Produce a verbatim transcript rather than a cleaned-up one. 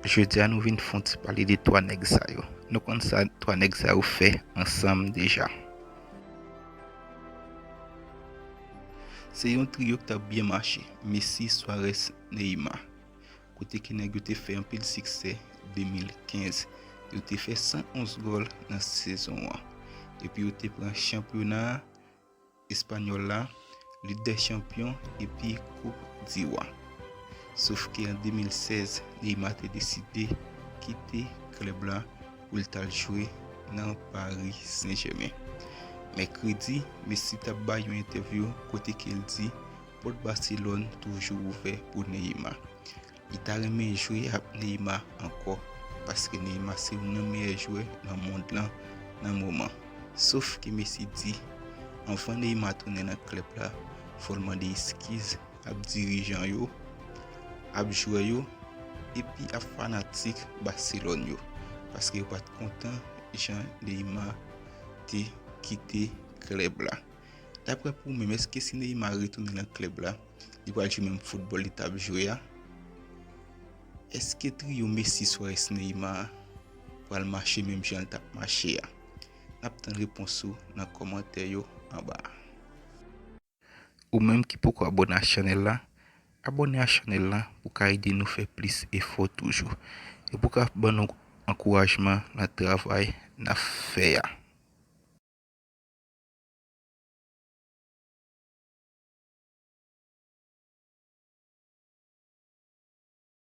Jodi a nou vin fè yon ti pale de twa nèg sa yo. Nou konn sa twa nèg sa yo fè ansanm deja. Se yon triyo ki t ap byen mache, Messi, Suarez, Neymar. Kote ke nèg yo te fè anpil siksè de mil kenz. Yo te fè san onz gòl nan sezon an. Epi yo te pran chanpyona espanyòl la, Lig dè Chanpyon epi Koup di Wa. Sof ke an de mil sèz, Neymar te deside kite klèb la pou l t al jwe nan Paris Saint-Germain. Mèkredi, Messi t ap bay yon entèvyou kote ke l di pòt Barcelone toujou ouvè pou Neymar. Li ta renmen jwe ak Neymar ankò, paske Neymar se youn nan meyè jwè nan mond lan nan moman. Sof ke Messi di, anvan Neymar tounen nan klèb la, fò l mande eskiz ak dirijan yo, ak jwè yo, epi ak fanatik Barcelone yo, paske yo pa t kontan jan Neymar te kite klèb la. Daprè pou ou menm, èske si Neymar retounen nan klèb la, li pral jwe menm foutbòl li t ap jwe a? Èske triyo Messi, Suarez, Neymar pral mache menm jan l t ap mache a? N ap tann repons ou nan kòmantè yo anba a. Ou menm ki poko abòne a chanèl la, abòne a chanèl la pou ka ede nou fè plis efò toujou. E pou ka ban nou ankourajman nan travay n ap fè a.